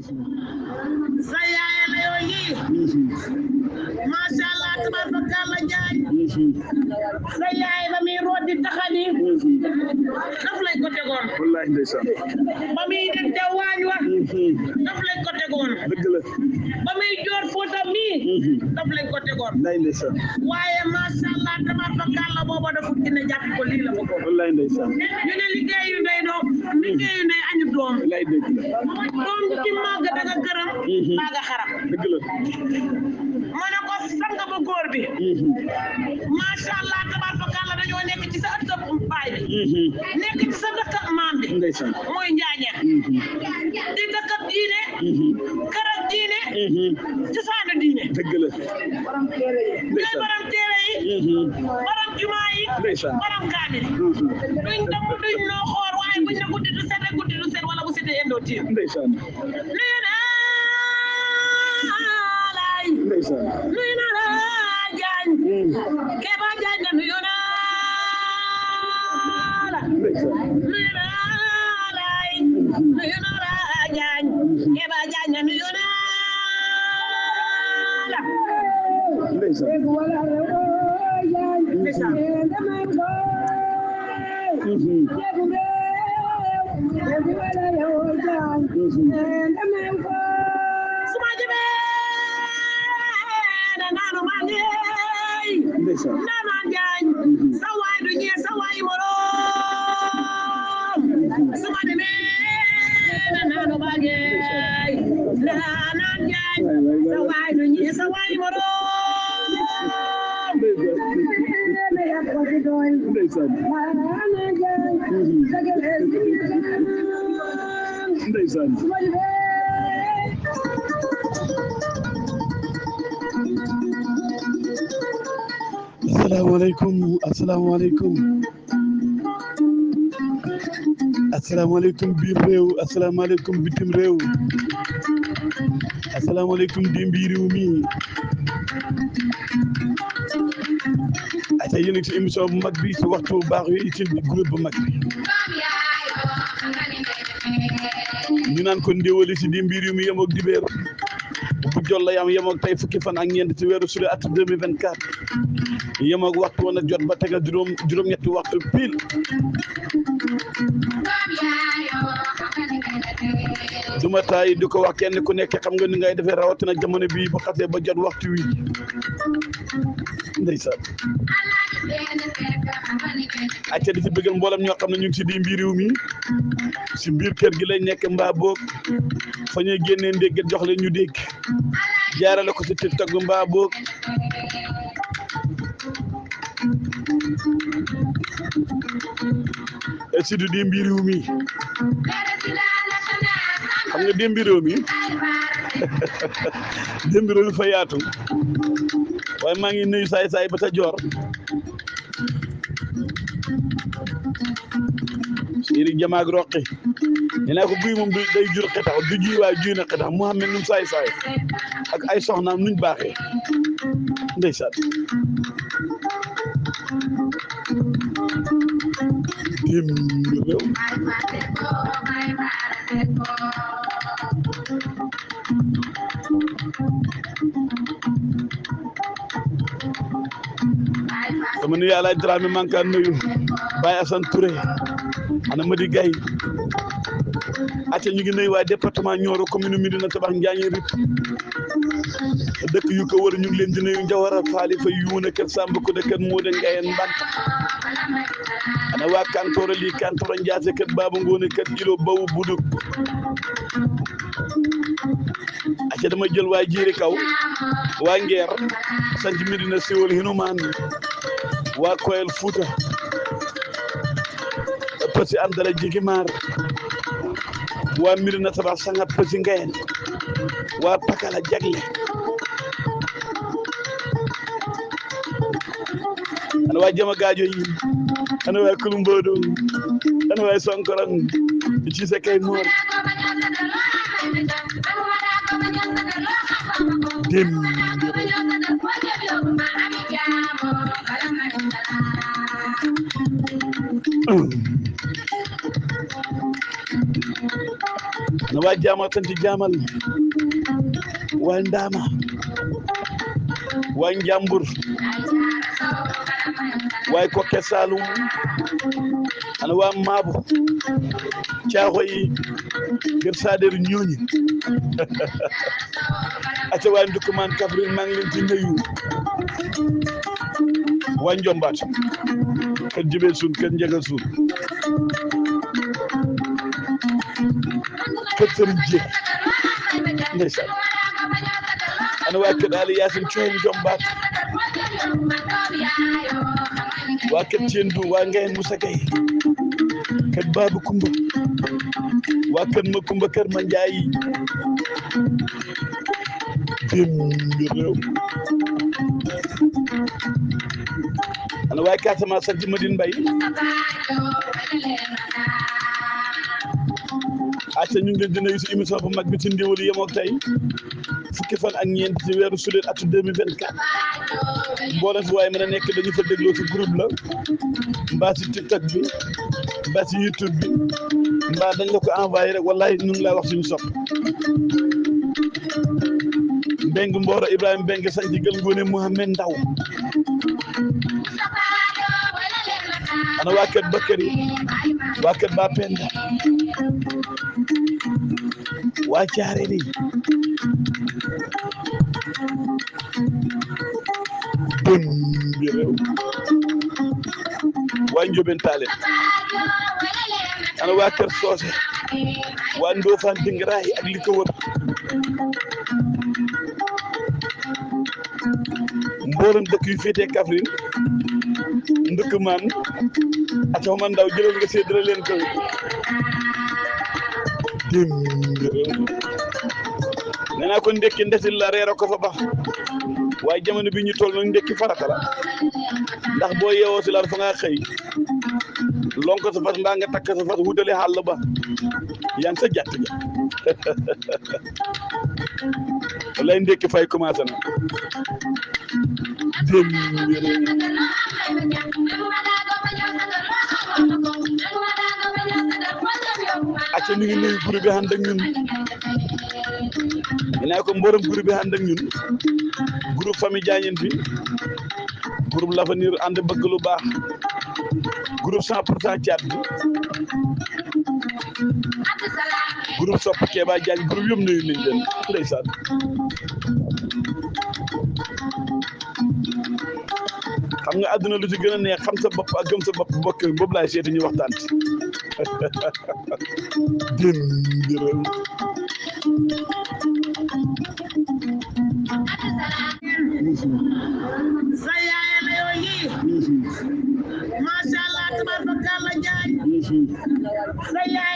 sa yaay la yooyi masha Allah tabarakallah jaay sa yaay ba muy root di taxani daf lañ ko tegoon wallahi ndeysaan ba muy dem ca waañ wa daf lañ ko tegoon dëgg la ba muy joor Fouta mi daf lañ ko tegoon ndeysaan waaye masha Allah tabarakallah booba dafa dina jàpp ko lii la bëggoon wallahi ndeysaan ñu ne liggéeyu ndey doom liggéeyu ndey añu doom wallahi dëgg la doom ci màgg daga gërëm maa nga xarab dëgg la ma ne ko sang ba góor bi masha Allah tabarakallah dañoo nekk ci sa ëtt baay bi nekk ci sa dëkk maam bi ndeysaan mooy njaañeer di dëkk diine kër ak diine ci saanu diine dëgg la ñooy baram téere yi baram jumaa yi baram kaamil duñ dem duñ noo xoor waaye buñ ne guddi du set guddi du set wala bu setee indoo tiir ndeysaan nuyu naa laay ndeysaan nuyu naa la jaañ Keba jaañ na nuyu naa la nuyu naa laay nuyu naa la jaañ Keba jaañ na nuyu naa la ndeysaan suma jibee na naanu maa ngi naanaan jaañ sa waay du ñee sa waay moroom suma jibee na naanu maa ngi naanaan jaañ sa waay du ñee sa waay moroom ndeysaan asalaamaaleykum biir réew asalaamaaleykum bitim réew asalaamaaleykum dimbi réew mi ata yéen ci émission bu mag bi ci waxtu bu baax wi ci groupe bu mag bi ñu naan ko ndéwali ci dimbi réew mi yem ak dibéer bu jot la yam yem ak tey fukki fan ak ñeent ci weeru sulet at 2024 yem ak waxtu woon ak jot ba tegal juróom-ñetti waxtu pile duma taay di ko wax kenn ku nekk xam nga ni ngay defee rawatina jamono bii bu xasee ba jot waxtu wi ndeysaan acca di ci bëggal mboolem ñoo xam ne ñu ngi ci di mbir réew mi si biir kër gi lay nekk mbaa boog fa ñuy génnee ndégg jox leen ñu dégg jaarale ko ci TikTok bi mbaa boog si du di mbir réew mi xam nga démbi réew mi démbi réew mi fa yaatu waaye maa ngi nuyu saay ba ta joor Siri jamaag roqi nee naa ko guy moom day jur xetax du juy waaye juy na xetax Mouhamed num saay ak ay soxnaam nuñ baaxee ndeysaan démbi réew dama nuyu Alaaj Dramé maa ngi kaa nuyu Baye Assane Touré ana Madi Gaye acca ñu ngi nuyu waa département Nioro commune Médina Tabax Njaañi Rip dëkk yu ko wër ñu ngi leen di nuyu Njawara Faali fa yuuna kër Samba ko de kër Mooda Ngayen Mbant ana waa Kantoora lii Kantoora Njaase kër Baba Ngoone kër Ilo Bawu Buduk acca dama jël waa Jiiri Kaw waa Ngeer sant Médina Siwol Hinumaan waa Koyel Fuuta Pasi Andala Jigi Maar waa Médina Tabax Sangat Pasi Ngayen waa Pakala Jagle ana waa Jama Gaajo yi ana waa Kulumbodo ana waa Sonkorong ci sa kay moor dem ana waa jaamal tanti jaamal waa ndaama waa njambur waay kokke Saalum ana waa maabu caaxo yi gër saadeer ñooñi aca waa Ndoukoumane Kaffrine maa ngi leen ci nuyu waa Njombaat kër Jibel Suun kër Njagal Suun kër Sëriñ Jéeg ndeysaan ana waa kër Ali Yaasin Cooy Njombaat waa kër Thiendou waa Ngayen Moussa Gueye kër Babou Kumba waa kër ma Kumba kër ma Njaayi démbi réew ana waay Casamance sax ci Madine Mbaye acca ñu ngi leen di nuyu si émission bu mag bi ci Ndéwali yemook tey fukki fan ak ñeent ci weeru sulet atu 2024 mboolem fi waaye mën a nekk dañu fa dégloo ci groupe la mbaa ci TikTok bi mbaa ci YouTube bi mbaa dañ la ko envoyé rek wallahi ñu ngi laa wax suñu sopp Mbeng Mboro Ibrahima Mbeng sañ ci gël ngoone Mohamed Ndaw ana waa kër Bakary waa kër Ba Penda waa Caareli démbi réew waa Njóobeen Taalen ana waa kër Soose waa Ndofane Dingaraay ak li ko wër mboolem dëkk yu féetee Kaffrine Ndoukoumane ak Oumar Ndaw jëlal nga séddale leen ko démbi réew nee naa ko ndekki ndesil la reer a ko fa bax waaye jamono bi ñu toll nag ndekki farata la ndax boo yeewoo si laal fa nga xëy lonko sa fas mbaa nga takk sa fas wutale xàll ba yaa ngi sa jàtt ja lay ndekki fay commencé na démbi réew acca ñu ngi nuyu groupe bi ànd ak ñun dinaa ko mborom groupe bi ànd ak ñun groupe famille Diagneen bi groupe l'avenir ànd bëgg lu baax groupe 100% Thiat bi groupe sopp Kéba Diagne groupe yëpp nuyu nañ leen ndeysaan xam nga àdduna lu ci gën a neex xam sa bopp ak gëm sa bopp bokk boobu laay seeti ñu waxtaan ci démbi réew sa yaay la yoo yi masha Allah tabaaraka Allah jaay sa yaay